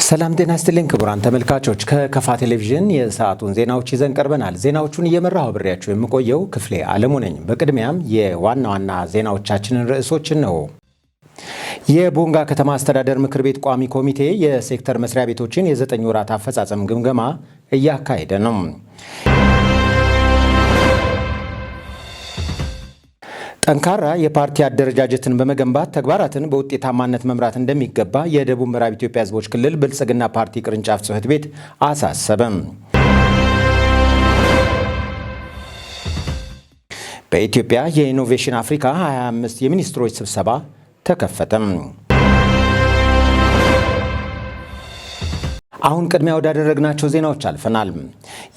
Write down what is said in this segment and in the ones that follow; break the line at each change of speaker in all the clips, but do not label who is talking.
ሰላም ጤና ይስጥልኝ ክቡራን ተመልካቾች፣ ከከፋ ቴሌቪዥን የሰዓቱን ዜናዎች ይዘን ቀርበናል። ዜናዎቹን እየመራሁ አብሬያችሁ የምቆየው ክፍሌ አለሙ ነኝ። በቅድሚያም የዋና ዋና ዜናዎቻችንን ርዕሶች ነው። የቦንጋ ከተማ አስተዳደር ምክር ቤት ቋሚ ኮሚቴ የሴክተር መስሪያ ቤቶችን የ9 ወራት አፈጻጸም ግምገማ እያካሄደ ነው። ጠንካራ የፓርቲ አደረጃጀትን በመገንባት ተግባራትን በውጤታማነት መምራት እንደሚገባ የደቡብ ምዕራብ ኢትዮጵያ ሕዝቦች ክልል ብልጽግና ፓርቲ ቅርንጫፍ ጽሕፈት ቤት አሳሰበም። በኢትዮጵያ የኢኖቬሽን አፍሪካ 25 የሚኒስትሮች ስብሰባ ተከፈተም። አሁን ቅድሚያ ወዳደረግናቸው ዜናዎች አልፈናል።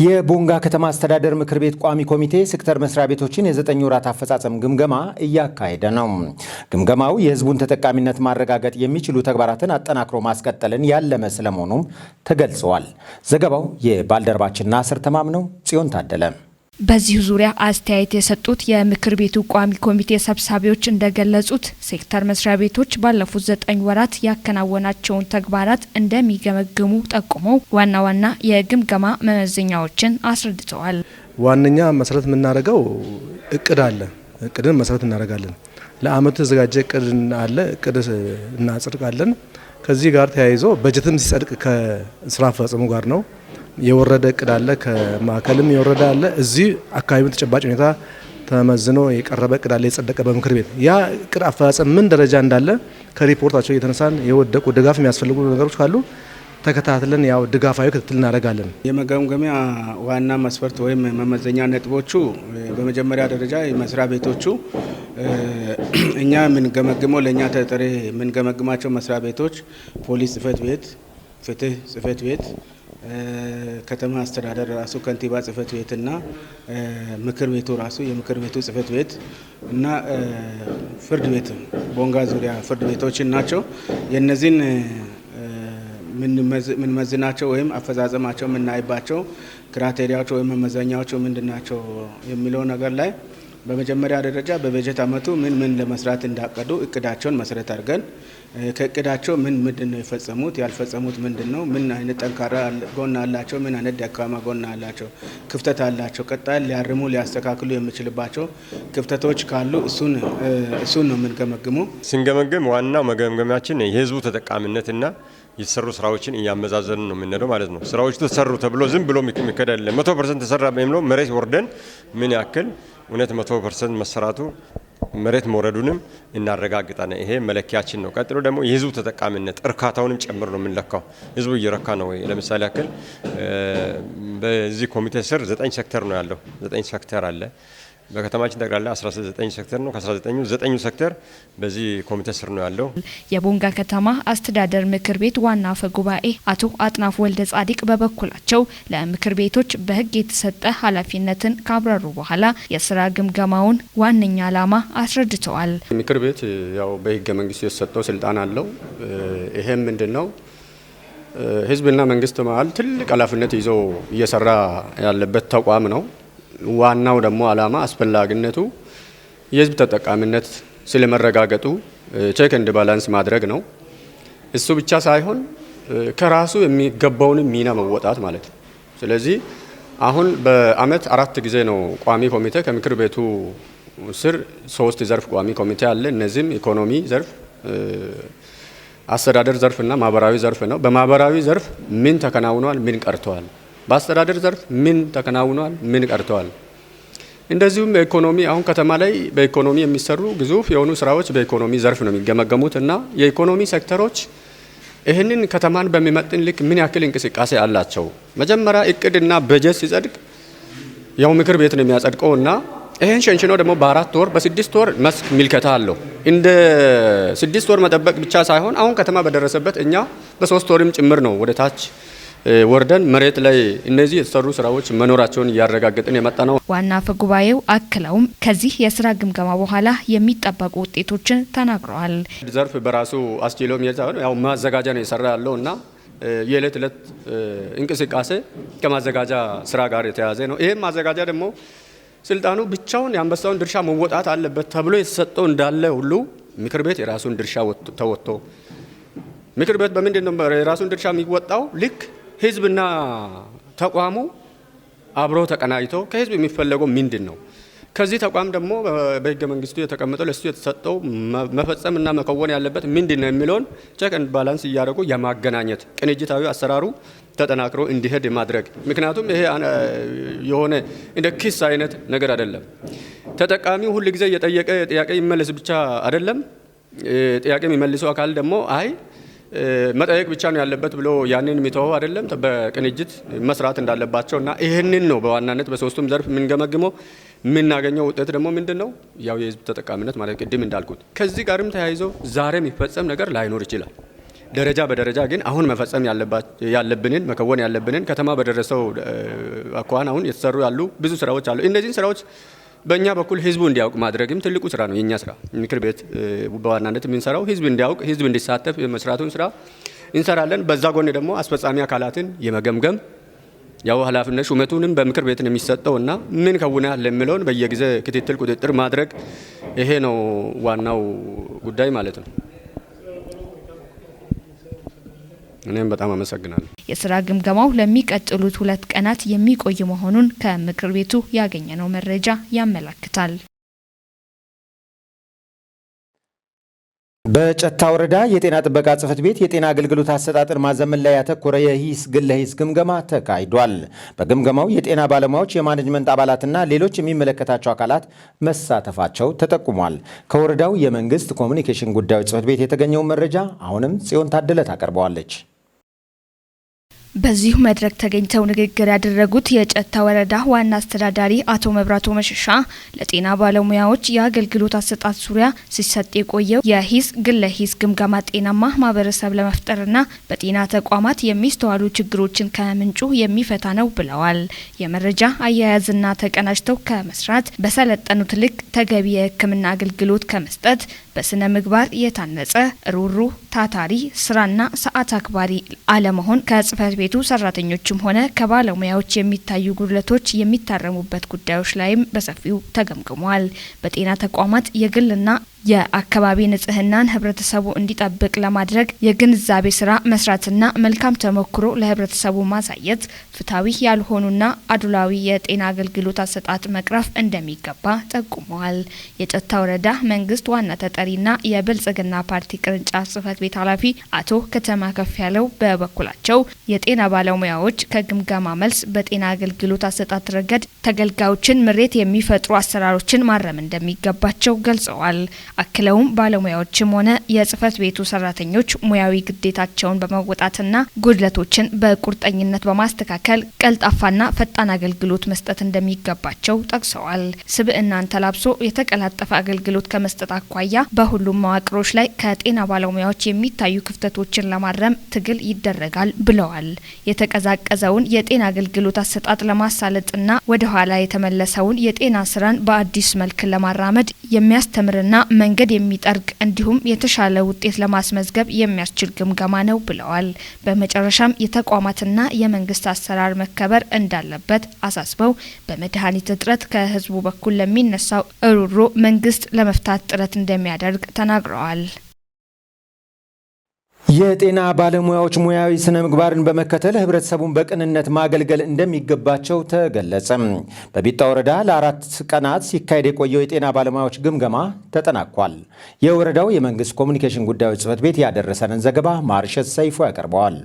የቦንጋ ከተማ አስተዳደር ምክር ቤት ቋሚ ኮሚቴ ሴክተር መስሪያ ቤቶችን የ9 ወራት አፈጻጸም ግምገማ እያካሄደ ነው። ግምገማው የሕዝቡን ተጠቃሚነት ማረጋገጥ የሚችሉ ተግባራትን አጠናክሮ ማስቀጠልን ያለመ ስለመሆኑም ተገልጸዋል። ዘገባው የባልደረባችን ናስር ተማምነው፣ ጽዮን ታደለ።
በዚሁ ዙሪያ አስተያየት የሰጡት የምክር ቤቱ ቋሚ ኮሚቴ ሰብሳቢዎች እንደገለጹት ሴክተር መስሪያ ቤቶች ባለፉት 9 ወራት ያከናወናቸውን ተግባራት እንደሚገመግሙ ጠቁመው ዋና ዋና የግምገማ መመዘኛዎችን አስረድተዋል።
ዋነኛ መሰረት የምናደርገው እቅድ አለ። እቅድን መሰረት እናደርጋለን። ለአመቱ የተዘጋጀ እቅድ አለ። እቅድ እናጸድቃለን። ከዚህ ጋር ተያይዞ በጀትም ሲጸድቅ ከስራ አፈጻጸሙ ጋር ነው። የወረደ እቅድ አለ፣ ከማዕከልም የወረደ አለ። እዚህ አካባቢውን ተጨባጭ ሁኔታ ተመዝኖ የቀረበ እቅድ አለ፣ የጸደቀ በምክር ቤት። ያ እቅድ አፈጻጸም ምን ደረጃ እንዳለ ከሪፖርታቸው እየተነሳን የወደቁ ድጋፍ የሚያስፈልጉ ነገሮች ካሉ ተከታትለን ያው ድጋፋዊ ክትትል እናደርጋለን።
የመገምገሚያ ዋና መስፈርት ወይም መመዘኛ ነጥቦቹ በመጀመሪያ ደረጃ መስሪያ ቤቶቹ እኛ የምንገመግመው፣ ለእኛ ተጠሪ የምንገመግማቸው መስሪያ ቤቶች ፖሊስ ጽህፈት ቤት፣ ፍትህ ጽህፈት ቤት፣ ከተማ አስተዳደር ራሱ ከንቲባ ጽህፈት ቤትና ምክር ቤቱ ራሱ የምክር ቤቱ ጽህፈት ቤት እና ፍርድ ቤት፣ ቦንጋ ዙሪያ ፍርድ ቤቶችን ናቸው። የእነዚህን የምንመዝናቸው ወይም አፈጻጸማቸው የምናይባቸው criteria ዎች ወይም መመዘኛዎቹ ምንድን ናቸው የሚለው ነገር ላይ በመጀመሪያ ደረጃ በበጀት ዓመቱ ምን ምን ለመስራት እንዳቀዱ እቅዳቸውን መሰረት አድርገን ከእቅዳቸው ምን ምንድን ነው የፈጸሙት፣ ያልፈጸሙት ምንድን ነው፣ ምን አይነት ጠንካራ ጎን አላቸው፣ ምን አይነት ደካማ ጎን አላቸው፣ ክፍተት አላቸው፣ ቀጣይ ሊያርሙ ሊያስተካክሉ የሚችልባቸው ክፍተቶች ካሉ እሱን ነው የምንገመግመው።
ስንገመግም ዋናው መገምገሚያችን የህዝቡ ተጠቃሚነትና የተሰሩ ስራዎችን እያመዛዘን ነው የምንሄደው ማለት ነው። ስራዎቹ ተሰሩ ተብሎ ዝም ብሎ የሚከድ አይደለም። 100% ተሰራ የሚለው መሬት ወርደን ምን ያክል እውነት 100% መሰራቱ መሬት መውረዱንም እናረጋግጣለን። ይሄ መለኪያችን ነው። ቀጥሎ ደግሞ የህዝቡ ተጠቃሚነት እርካታውንም ጨምሮ ነው የምንለካው። ህዝቡ እየረካ ነው ወይ? ለምሳሌ ያክል በዚህ ኮሚቴ ስር ዘጠኝ ሴክተር ነው ያለው። ዘጠኝ ሴክተር አለ። በከተማችን ጠቅላላ 19 ሴክተር ነው። ከ19ኙ ዘጠኙ ሴክተር በዚህ ኮሚቴ ስር ነው ያለው።
የቦንጋ ከተማ አስተዳደር ምክር ቤት ዋና አፈ ጉባኤ አቶ አጥናፍ ወልደ ጻዲቅ በበኩላቸው ለምክር ቤቶች በሕግ የተሰጠ ኃላፊነትን ካብራሩ በኋላ የስራ ግምገማውን ዋነኛ ዓላማ አስረድተዋል።
ምክር ቤት ያው በህገ መንግስቱ የተሰጠው ስልጣን አለው። ይሄም ምንድን ነው? ህዝብና መንግስት መሀል ትልቅ ኃላፊነት ይዞ እየሰራ ያለበት ተቋም ነው። ዋናው ደግሞ ዓላማ አስፈላጊነቱ የህዝብ ተጠቃሚነት ስለመረጋገጡ check and balance ማድረግ ነው። እሱ ብቻ ሳይሆን ከራሱ የሚገባውን ሚና መወጣት ማለት ነው። ስለዚህ አሁን በአመት አራት ጊዜ ነው ቋሚ ኮሚቴ፣ ከምክር ቤቱ ስር ሶስት ዘርፍ ቋሚ ኮሚቴ አለ። እነዚህም ኢኮኖሚ ዘርፍ፣ አስተዳደር ዘርፍ እና ማህበራዊ ዘርፍ ነው። በማህበራዊ ዘርፍ ምን ተከናውኗል፣ ምን ቀርተዋል? በአስተዳደር ዘርፍ ምን ተከናውኗል፣ ምን ቀርተዋል? እንደዚሁም በኢኮኖሚ፣ አሁን ከተማ ላይ በኢኮኖሚ የሚሰሩ ግዙፍ የሆኑ ስራዎች በኢኮኖሚ ዘርፍ ነው የሚገመገሙት እና የኢኮኖሚ ሴክተሮች ይህንን ከተማን በሚመጥን ልክ ምን ያክል እንቅስቃሴ አላቸው? መጀመሪያ እቅድና በጀት ሲጸድቅ ያው ምክር ቤት ነው የሚያጸድቀው እና ይህን ሸንሽኖ ደግሞ በ4 ወር በ6 ወር መስክ ምልከታ አለው። እንደ 6 ወር መጠበቅ ብቻ ሳይሆን አሁን ከተማ በደረሰበት እኛ በ3 ወርም ጭምር ነው ወደ ታች ወርደን መሬት ላይ እነዚህ የተሰሩ ስራዎች መኖራቸውን እያረጋገጥን የመጣ ነው።
ዋና አፈ ጉባኤው አክለውም ከዚህ የስራ ግምገማ በኋላ የሚጠበቁ ውጤቶችን ተናግረዋል።
ዘርፍ በራሱ አስችሎ ያው ማዘጋጃ ነው የሰራ ያለው እና የዕለት ዕለት እንቅስቃሴ ከማዘጋጃ ስራ ጋር የተያያዘ ነው። ይህም ማዘጋጃ ደግሞ ስልጣኑ ብቻውን የአንበሳውን ድርሻ መወጣት አለበት ተብሎ የተሰጠው እንዳለ ሁሉ ምክር ቤት የራሱን ድርሻ ተወጥቶ ምክር ቤት በምንድን ነው የራሱን ድርሻ የሚወጣው? ልክ ህዝብና ተቋሙ አብሮ ተቀናጅቶ ከህዝብ የሚፈለገው ምንድን ነው? ከዚህ ተቋም ደግሞ በህገ መንግስቱ የተቀመጠው ለሱ የተሰጠው መፈጸምና መከወን ያለበት ምንድን ነው የሚለውን check and balance እያደረጉ የማገናኘት ቅንጅታዊ አሰራሩ ተጠናክሮ እንዲሄድ ማድረግ። ምክንያቱም ይሄ የሆነ እንደ ኪስ አይነት ነገር አይደለም። ተጠቃሚው ሁል ጊዜ እየጠየቀ ጥያቄ ይመለስ ብቻ አይደለም። ጥያቄ የሚመልሰው አካል ደግሞ አይ መጠየቅ ብቻ ነው ያለበት ብሎ ያንን የሚተወው አይደለም። በቅንጅት መስራት እንዳለባቸውና ይህንን ነው በዋናነት በሶስቱም ዘርፍ የምንገመግመው። የምናገኘው ውጤት ደግሞ ምንድን ነው? ያው የህዝብ ተጠቃሚነት ማለት ቅድም እንዳልኩት ከዚህ ጋርም ተያይዞ ዛሬ የሚፈጸም ነገር ላይኖር ይችላል። ደረጃ በደረጃ ግን አሁን መፈጸም ያለብንን መከወን ያለብንን ከተማ በደረሰው አኳኋን አሁን የተሰሩ ያሉ ብዙ ስራዎች አሉ። እነዚህን ስራዎች በእኛ በኩል ህዝቡ እንዲያውቅ ማድረግም ትልቁ ስራ ነው። የኛ ስራ ምክር ቤት በዋናነት የምንሰራው ህዝብ እንዲያውቅ፣ ህዝብ እንዲሳተፍ የመስራቱን ስራ እንሰራለን። በዛ ጎን ደግሞ አስፈጻሚ አካላትን የመገምገም ያው ኃላፊነት ሹመቱንም በምክር ቤት ነው የሚሰጠውና ምን ከውናል የሚለውን በየጊዜ ክትትል ቁጥጥር ማድረግ ይሄ ነው ዋናው ጉዳይ ማለት ነው። እኔም በጣም አመሰግናለሁ።
የስራ ግምገማው ለሚቀጥሉት 2 ቀናት የሚቆይ መሆኑን ከምክር ቤቱ ያገኘነው መረጃ ያመላክታል።
በጨታ ወረዳ የጤና ጥበቃ ጽሕፈት ቤት የጤና አገልግሎት አሰጣጥን ማዘመን ላይ ያተኮረ የሂስ ግለ ሂስ ግምገማ ተካሂዷል። በግምገማው የጤና ባለሙያዎች፣ የማኔጅመንት አባላትና ሌሎች የሚመለከታቸው አካላት መሳተፋቸው ተጠቁሟል። ከወረዳው የመንግስት ኮሚኒኬሽን ጉዳዮች ጽሕፈት ቤት የተገኘው መረጃ አሁንም ጽዮን ታደለ ታቀርበዋለች።
በዚሁ መድረክ ተገኝተው ንግግር ያደረጉት የጨታ ወረዳ ዋና አስተዳዳሪ አቶ መብራቱ መሸሻ ለጤና ባለሙያዎች የአገልግሎት አሰጣጥ ዙሪያ ሲሰጥ የቆየው የሂስ ግለ ሂስ ግምገማ ጤናማ ማህበረሰብ ለመፍጠርና በጤና ተቋማት የሚስተዋሉ ችግሮችን ከምንጩ የሚፈታ ነው ብለዋል። የመረጃ አያያዝና ተቀናጅተው ከመስራት በሰለጠኑት ልክ ተገቢ የሕክምና አገልግሎት ከመስጠት በስነ ምግባር የታነጸ ሩህሩህ፣ ታታሪ፣ ስራና ሰዓት አክባሪ አለመሆን ከጽህፈት ቤቱ ሰራተኞችም ሆነ ከባለሙያዎች የሚታዩ ጉድለቶች የሚታረሙበት ጉዳዮች ላይም በሰፊው ተገምግሟል። በጤና ተቋማት የግልና የአካባቢ ንጽህናን ህብረተሰቡ እንዲጠብቅ ለማድረግ የግንዛቤ ስራ መስራትና መልካም ተሞክሮ ለህብረተሰቡ ማሳየት፣ ፍትሃዊ ያልሆኑና አድሏዊ የጤና አገልግሎት አሰጣጥ መቅረፍ እንደሚገባ ጠቁመዋል። የጨታ ወረዳ መንግስት ዋና ተጠሪና የብልጽግና ፓርቲ ቅርንጫፍ ጽህፈት ቤት ኃላፊ አቶ ከተማ ከፍ ያለው በበኩላቸው የጤና ባለሙያዎች ከግምገማ መልስ በጤና አገልግሎት አሰጣጥ ረገድ ተገልጋዮችን ምሬት የሚፈጥሩ አሰራሮችን ማረም እንደሚገባቸው ገልጸዋል። አክለውም ባለሙያዎችም ሆነ የጽህፈት ቤቱ ሰራተኞች ሙያዊ ግዴታቸውን በመወጣትና ጉድለቶችን በቁርጠኝነት በማስተካከል ቀልጣፋና ፈጣን አገልግሎት መስጠት እንደሚገባቸው ጠቅሰዋል። ስብዕናን ተላብሶ የተቀላጠፈ አገልግሎት ከመስጠት አኳያ በሁሉም መዋቅሮች ላይ ከጤና ባለሙያዎች የሚታዩ ክፍተቶችን ለማረም ትግል ይደረጋል ብለዋል። የተቀዛቀዘውን የጤና አገልግሎት አሰጣጥ ለማሳለጥና ወደ ኋላ የተመለሰውን የጤና ስራን በአዲስ መልክ ለማራመድ የሚያስተምርና መንገድ የሚጠርግ እንዲሁም የተሻለ ውጤት ለማስመዝገብ የሚያስችል ግምገማ ነው ብለዋል። በመጨረሻም የተቋማትና የመንግስት አሰራር መከበር እንዳለበት አሳስበው በመድኃኒት እጥረት ከህዝቡ በኩል ለሚነሳው እሩሮ መንግስት ለመፍታት ጥረት እንደሚያደርግ ተናግረዋል።
የጤና ባለሙያዎች ሙያዊ ስነ ምግባርን በመከተል ህብረተሰቡን በቅንነት ማገልገል እንደሚገባቸው ተገለጸ። በቢጣ ወረዳ ለ4 ቀናት ሲካሄድ የቆየው የጤና ባለሙያዎች ግምገማ ተጠናቋል። የወረዳው የመንግስት ኮሚኒኬሽን ጉዳዮች ጽሕፈት ቤት ያደረሰንን ዘገባ ማርሸት ሰይፎ ያቀርበዋል።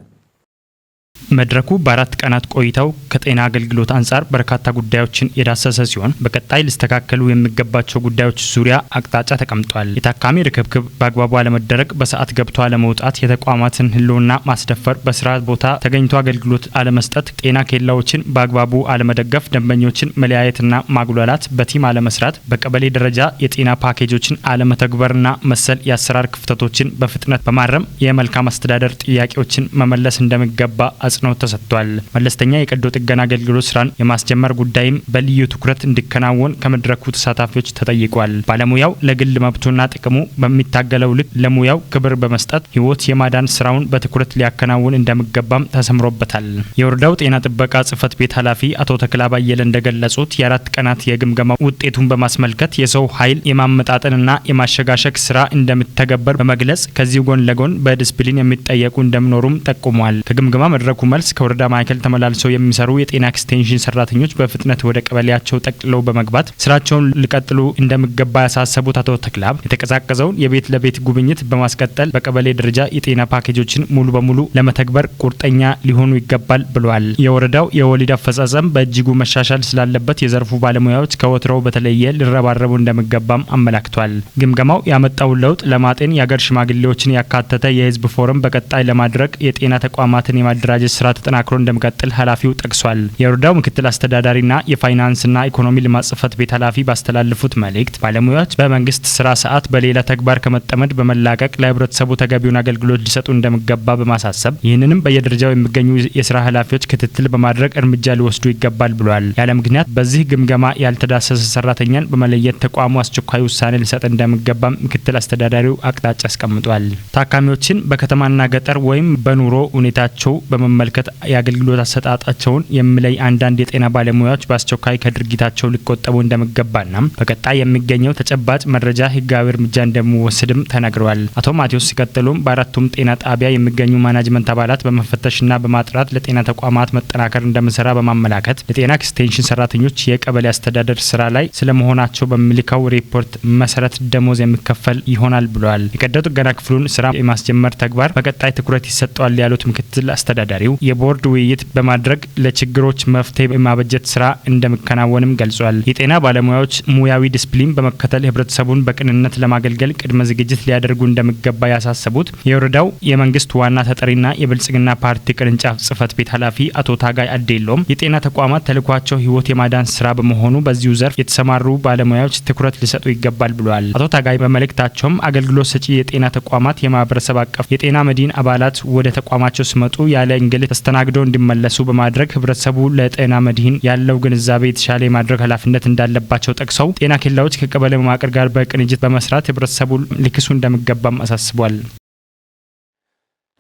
መድረኩ በ4 ቀናት ቆይታው ከጤና አገልግሎት አንጻር በርካታ ጉዳዮችን የዳሰሰ ሲሆን በቀጣይ ሊስተካከሉ የሚገባቸው ጉዳዮች ዙሪያ አቅጣጫ ተቀምጧል። የታካሚ ርክብክብ በአግባቡ አለመደረግ፣ በሰዓት ገብቶ አለመውጣት፣ የተቋማትን ህልውና ማስደፈር፣ በስራ ቦታ ተገኝቶ አገልግሎት አለመስጠት፣ ጤና ኬላዎችን በአግባቡ አለመደገፍ፣ ደንበኞችን መለያየትና ማጉላላት፣ በ team አለመስራት፣ በቀበሌ ደረጃ የጤና ፓኬጆችን አለመተግበርና መሰል የአሰራር ክፍተቶችን በፍጥነት በማረም የመልካም አስተዳደር ጥያቄዎችን መመለስ እንደሚገባ አጽንኦት ተሰጥቷል። መለስተኛ የቀዶ ጥገና አገልግሎት ስራን የማስጀመር ጉዳይም በልዩ ትኩረት እንዲከናወን ከመድረኩ ተሳታፊዎች ተጠይቋል። ባለሙያው ለግል መብቱና ጥቅሙ በሚታገለው ልክ ለሙያው ክብር በመስጠት ሕይወት የማዳን ስራውን በትኩረት ሊያከናውን እንደሚገባም ተሰምሮበታል። የወረዳው ጤና ጥበቃ ጽሕፈት ቤት ኃላፊ አቶ ተክላ ባየለ እንደገለጹት የ4 ቀናት የግምገማ ውጤቱን በማስመልከት የሰው ኃይል የማመጣጠንና የማሸጋሸግ ስራ እንደሚተገበር በመግለጽ ከዚሁ ጎን ለጎን በዲስፕሊን የሚጠየቁ እንደሚኖሩም ጠቁሟል። ከግምገማ መድረኩ መልስ ከወረዳ ማዕከል ተመላልሰው የሚሰሩ የጤና ኤክስቴንሽን ሰራተኞች በፍጥነት ወደ ቀበሌያቸው ጠቅልለው በመግባት ስራቸውን ሊቀጥሉ እንደሚገባ ያሳሰቡት አቶ ተክላብ የተቀዛቀዘውን የቤት ለቤት ጉብኝት በማስቀጠል በቀበሌ ደረጃ የጤና ፓኬጆችን ሙሉ በሙሉ ለመተግበር ቁርጠኛ ሊሆኑ ይገባል ብለዋል። የወረዳው የወሊድ አፈጻጸም በእጅጉ መሻሻል ስላለበት የዘርፉ ባለሙያዎች ከወትሮው በተለየ ሊረባረቡ እንደሚገባም አመላክቷል። ግምገማው ያመጣውን ለውጥ ለማጤን የአገር ሽማግሌዎችን ያካተተ የህዝብ ፎረም በቀጣይ ለማድረግ የጤና ተቋማትን የማደራጀት ስራ ተጠናክሮ እንደሚቀጥል ኃላፊው ጠቅሷል። የወረዳው ምክትል አስተዳዳሪና የፋይናንስና ኢኮኖሚ ልማት ጽሕፈት ቤት ኃላፊ ባስተላለፉት መልእክት ባለሙያዎች በመንግስት ስራ ሰዓት በሌላ ተግባር ከመጠመድ በመላቀቅ ለህብረተሰቡ ተገቢውን አገልግሎት ሊሰጡ እንደሚገባ በማሳሰብ ይህንንም በየደረጃው የሚገኙ የስራ ኃላፊዎች ክትትል በማድረግ እርምጃ ሊወስዱ ይገባል ብሏል። ያለ ምክንያት በዚህ ግምገማ ያልተዳሰሰ ሰራተኛን በመለየት ተቋሙ አስቸኳይ ውሳኔ ሊሰጥ እንደሚገባም ምክትል አስተዳዳሪው አቅጣጫ አስቀምጧል። ታካሚዎችን በከተማና ገጠር ወይም በኑሮ ሁኔታቸው በመመልከት የአገልግሎት አሰጣጣቸውን የሚለይ አንዳንድ የጤና ባለሙያዎች በአስቸኳይ ከድርጊታቸው ሊቆጠቡ እንደሚገባና በቀጣይ የሚገኘው ተጨባጭ መረጃ ህጋዊ እርምጃ እንደሚወስድም ተናግረዋል። አቶ ማቴዎስ ሲቀጥሉም በአራቱም ጤና ጣቢያ የሚገኙ ማናጅመንት አባላት በመፈተሽና በማጥራት ለጤና ተቋማት መጠናከር እንደምሰራ በማመላከት ለጤና ኤክስቴንሽን ሰራተኞች የቀበሌ አስተዳደር ስራ ላይ ስለመሆናቸው በሚልከው ሪፖርት መሰረት ደሞዝ የሚከፈል ይሆናል ብለዋል። የቀዶ ጥገና ክፍሉን ስራ የማስጀመር ተግባር በቀጣይ ትኩረት ይሰጠዋል ያሉት ምክትል አስተዳዳሪው የቦርድ ውይይት በማድረግ ለችግሮች መፍትሄ የማበጀት ስራ እንደሚከናወንም ገልጿል። የጤና ባለሙያዎች ሙያዊ ዲስፕሊን በመከተል ህብረተሰቡን በቅንነት ለማገልገል ቅድመ ዝግጅት ሊያደርጉ እንደሚገባ ያሳሰቡት የወረዳው የመንግስት ዋና ተጠሪና የብልጽግና ፓርቲ ቅርንጫፍ ጽህፈት ቤት ኃላፊ አቶ ታጋይ አዴሎም የጤና ተቋማት ተልዕኳቸው ህይወት የማዳን ስራ በመሆኑ በዚሁ ዘርፍ የተሰማሩ ባለሙያዎች ትኩረት ሊሰጡ ይገባል ብለዋል። አቶ ታጋይ በመልእክታቸውም አገልግሎት ሰጪ የጤና ተቋማት የማህበረሰብ አቀፍ የጤና መድህን አባላት ወደ ተቋማቸው ሲመጡ ያለ እንግልት ተስተናግደው እንዲመለሱ በማድረግ ህብረተሰቡ ለጤና መድህን ያለው ግንዛቤ የተሻለ የማድረግ ኃላፊነት እንዳለባቸው ጠቅሰው ጤና ኬላዎች ከቀበሌ መዋቅር ጋር በቅንጅት በመስራት ህብረተሰቡ ሊክሱ እንደሚገባም አሳስቧል።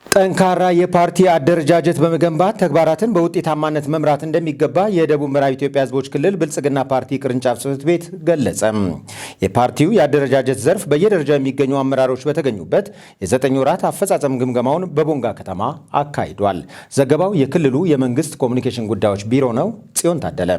ጠንካራ የፓርቲ አደረጃጀት በመገንባት ተግባራትን በውጤታማነት መምራት እንደሚገባ የደቡብ ምዕራብ ኢትዮጵያ ሕዝቦች ክልል ብልጽግና ፓርቲ ቅርንጫፍ ጽሕፈት ቤት ገለጸ። የፓርቲው የአደረጃጀት ዘርፍ በየደረጃው የሚገኙ አመራሮች በተገኙበት የ9 ወራት አፈጻጸም ግምገማውን በቦንጋ ከተማ አካሂዷል። ዘገባው የክልሉ የመንግስት ኮሚኒኬሽን ጉዳዮች ቢሮ ነው። ጽዮን ታደለ።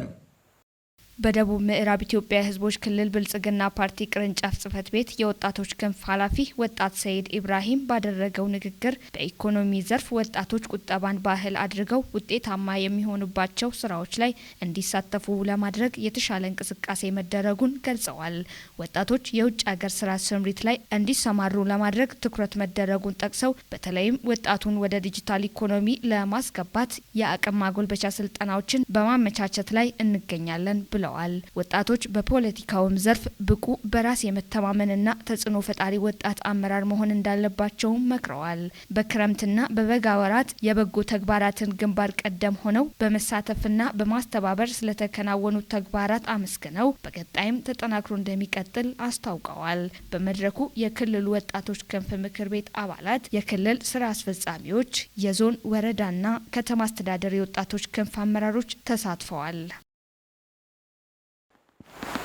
በደቡብ ምዕራብ ኢትዮጵያ ሕዝቦች ክልል ብልጽግና ፓርቲ ቅርንጫፍ ጽህፈት ቤት የወጣቶች ክንፍ ኃላፊ ወጣት ሰይድ ኢብራሂም ባደረገው ንግግር በኢኮኖሚ ዘርፍ ወጣቶች ቁጠባን ባህል አድርገው ውጤታማ የሚሆኑባቸው ስራዎች ላይ እንዲሳተፉ ለማድረግ የተሻለ እንቅስቃሴ መደረጉን ገልጸዋል። ወጣቶች የውጭ ሀገር ስራ ስምሪት ላይ እንዲሰማሩ ለማድረግ ትኩረት መደረጉን ጠቅሰው በተለይም ወጣቱን ወደ ዲጂታል ኢኮኖሚ ለማስገባት የአቅም ማጎልበቻ ስልጠናዎችን በማመቻቸት ላይ እንገኛለን ብለዋል። ወጣቶች በፖለቲካውም ዘርፍ ብቁ፣ በራስ የመተማመንና ተጽዕኖ ፈጣሪ ወጣት አመራር መሆን እንዳለባቸውም መክረዋል። በክረምትና በበጋ ወራት የበጎ ተግባራትን ግንባር ቀደም ሆነው በመሳተፍና በማስተባበር ስለተከናወኑ ተግባራት አመስግነው በቀጣይም ተጠናክሮ እንደሚቀጥል አስታውቀዋል። በመድረኩ የክልሉ ወጣቶች ክንፍ ምክር ቤት አባላት፣ የክልል ስራ አስፈጻሚዎች፣ የዞን ወረዳና ከተማ አስተዳደር የወጣቶች ክንፍ አመራሮች ተሳትፈዋል።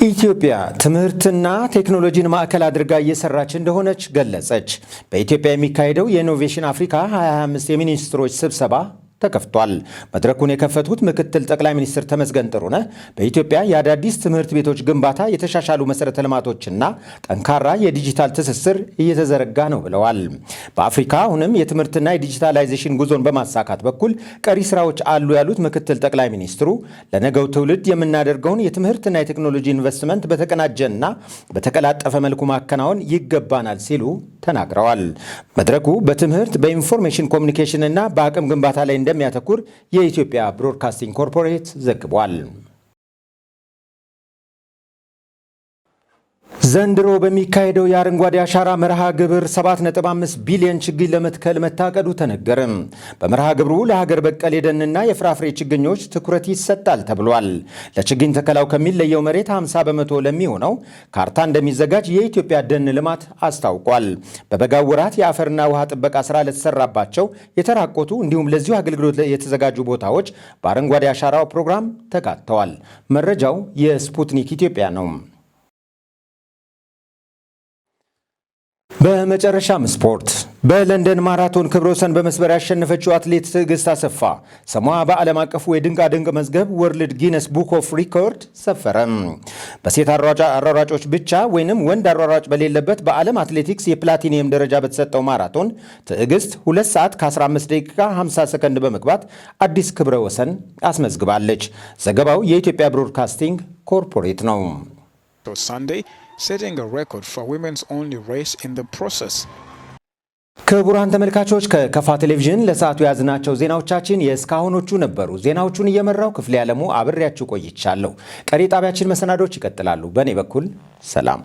ኢትዮጵያ ትምህርትና ቴክኖሎጂን ማዕከል አድርጋ እየሰራች እንደሆነች ገለጸች። በኢትዮጵያ የሚካሄደው የ Innovation Africa 2025 የሚኒስትሮች ስብሰባ ተከፍቷል። መድረኩን የከፈቱት ምክትል ጠቅላይ ሚኒስትር ተመስገን ጥሩነህ በኢትዮጵያ የአዳዲስ ትምህርት ቤቶች ግንባታ፣ የተሻሻሉ መሰረተ ልማቶችና ጠንካራ የዲጂታል ትስስር እየተዘረጋ ነው ብለዋል። በአፍሪካ አሁንም የትምህርትና የዲጂታላይዜሽን ጉዞን በማሳካት በኩል ቀሪ ስራዎች አሉ ያሉት ምክትል ጠቅላይ ሚኒስትሩ ለነገው ትውልድ የምናደርገውን የትምህርትና የቴክኖሎጂ ኢንቨስትመንት በተቀናጀና በተቀላጠፈ መልኩ ማከናወን ይገባናል ሲሉ ተናግረዋል። መድረኩ በትምህርት፣ በኢንፎርሜሽን ኮሚኒኬሽን እና በአቅም ግንባታ ላይ እንደሚያተኩር የኢትዮጵያ ብሮድካስቲንግ ኮርፖሬት ዘግቧል። ዘንድሮ በሚካሄደው የአረንጓዴ አሻራ መርሃ ግብር 7.5 ቢሊዮን ችግኝ ለመትከል መታቀዱ ተነገረ። በመርሃ ግብሩ ለሀገር በቀል የደንና የፍራፍሬ ችግኞች ትኩረት ይሰጣል ተብሏል። ለችግኝ ተከላው ከሚለየው መሬት 50% ለሚሆነው ካርታ እንደሚዘጋጅ የኢትዮጵያ ደን ልማት አስታውቋል። በበጋው ወራት የአፈርና ውሃ ጥበቃ ስራ ለተሰራባቸው የተራቆቱ እንዲሁም ለዚሁ አገልግሎት የተዘጋጁ ቦታዎች በአረንጓዴ አሻራው ፕሮግራም ተካተዋል። መረጃው የስፑትኒክ ኢትዮጵያ ነው። በመጨረሻም ስፖርት። በለንደን ማራቶን ክብረ ወሰን በመስበር ያሸነፈችው አትሌት ትዕግስት አሰፋ ስሟ በዓለም አቀፉ የድንቃ ድንቅ መዝገብ World Guinness Book of Record ሰፈረ። በሴት አሯሯጮች ብቻ ወይንም ወንድ አሯሯጭ በሌለበት በዓለም አትሌቲክስ የፕላቲኒየም ደረጃ በተሰጠው ማራቶን ትዕግስት 2 ሰዓት ከ15 ደቂቃ 50 ሰከንድ በመግባት አዲስ ክብረ ወሰን አስመዝግባለች። ዘገባው የኢትዮጵያ ብሮድካስቲንግ ኮርፖሬት ነው።
Sunday, setting a record for women's only race in the process.
ክቡራን ተመልካቾች፣ ከከፋ ቴሌቪዥን ለሰዓቱ የያዝናቸው ዜናዎቻችን የእስካሁኖቹ ነበሩ። ዜናዎቹን እየመራው ክፍሌ ያለሙ አብሬያችሁ ቆይቻለሁ። ቀሪ ጣቢያችን መሰናዶች ይቀጥላሉ። በእኔ በኩል ሰላም።